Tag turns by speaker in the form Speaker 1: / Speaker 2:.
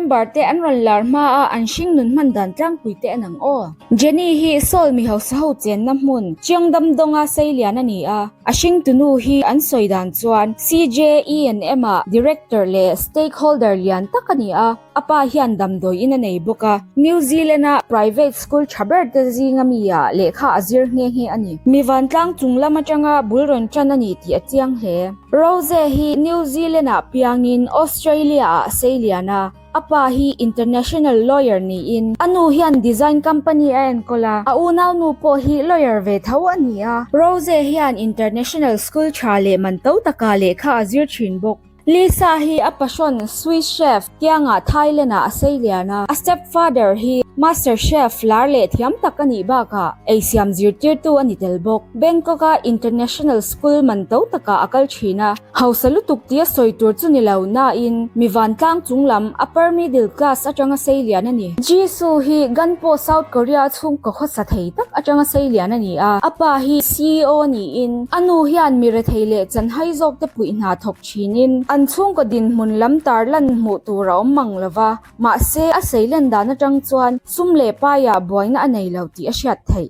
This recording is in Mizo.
Speaker 1: member te an rawn lar hma a an hringnun hman dan tlangpui te an ang aw. Jennie hi Seoul mi hausa ho chenna hmun Cheongdam-dong a seilian a ni a, a hringtunu hi an sawi dan chuan CJENM ah director leh stakeholder lian tak a ni a, a pa hian damdawi in a nei bawk a, New Zealand a private school tha ber te zinga mi ah lehkha a zir nghe nghe a ni. Mi vantlang chung lam atanga bul rawn tan a ni tih a chiang hle. Rose hi New Zealand ah piangin Australia ah a seilian a. A pa hi international lawyer niin a nu hian design company a enkawl a, a unaunu pawh hi lawyer ve tho a ni a. Rose hian international school tha leh man to taka lehkha a zir thin bawk. Lisa hi a pahrawn Swiss chef kiangah Thailand ah a sei lian a, a step father hi master chef lar leh thiam tak a nih bakah eisiam zirtirtu a ni tel bawk. Bangkok a international school man to takah a kal thin a. Hausa lutuk tia sawi tur chu ni lo nain mi vantlang chung lam upper middle class atanga sei lian a ni. Jisoo hi Ganpo South Korea a chhungkaw khawsa thei tak atanga sei lian a ni a, a pa hi CEO niin a nu hian mi rethei leh chanhai zawk te puih hna thawk thinin an chhungkaw dinhmun lam tarlan hmuh tur a awm mang lo va, mahse a sei len dan atang chuan sum leh paiah buaina a nei lo tih a hriat theih.